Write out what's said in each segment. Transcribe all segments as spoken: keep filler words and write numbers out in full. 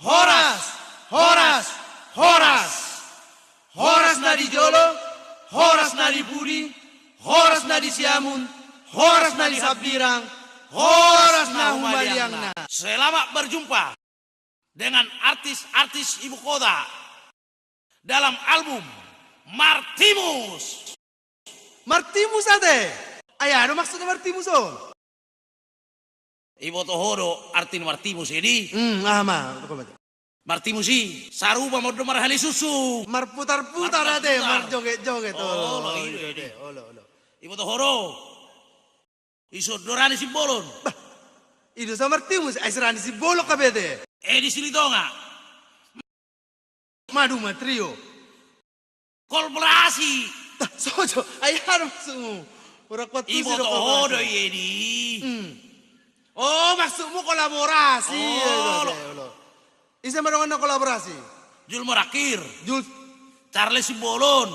Horas, horas, horas. Horas na di jolo, horas na di pudi, horas na di siamun, horas na di sambirang, horas na humaliangna. Selamat berjumpa dengan artis-artis ibu kota dalam album Martimus. Martimus ate. Ai aha do maksudna Martimus on? Iboto ho do arti ni Martimus, Edi? Hmm, aha ma? Martimus i sarupa ma do marhali susu. Marputar-putar ate, marjoget-joget. Olo, olo, olo, olo. Iboto ho do. Ison do Rani Simbolon. Bah, i do so Martimus, ai si Rani Simbolon hape ate. Edi Silitonga. Maduma trio. Kolaborasi. Tah, sojo, ai aha do maksudmu? Orang kuat tusi do kolaborasi. Iboto ho do i, Edi. Hmm. Oh, maksudmu kolaborasi. Olo. Ise ma donganna kolaborasi? Jul Morakir. Jul. Charles Simbolon.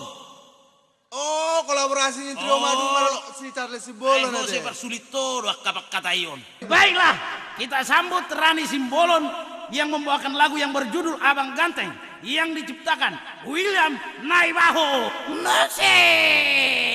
Oh, kolaborasi ni trio Maduma dohot si Charles Simbolon ate. Ai ho so persulit ho do angka pangkataion. Baiklah, kita sambut Rani Simbolon yang membawakan lagu yang berjudul Abang Ganteng yang diciptakan William Naibaho. Musik.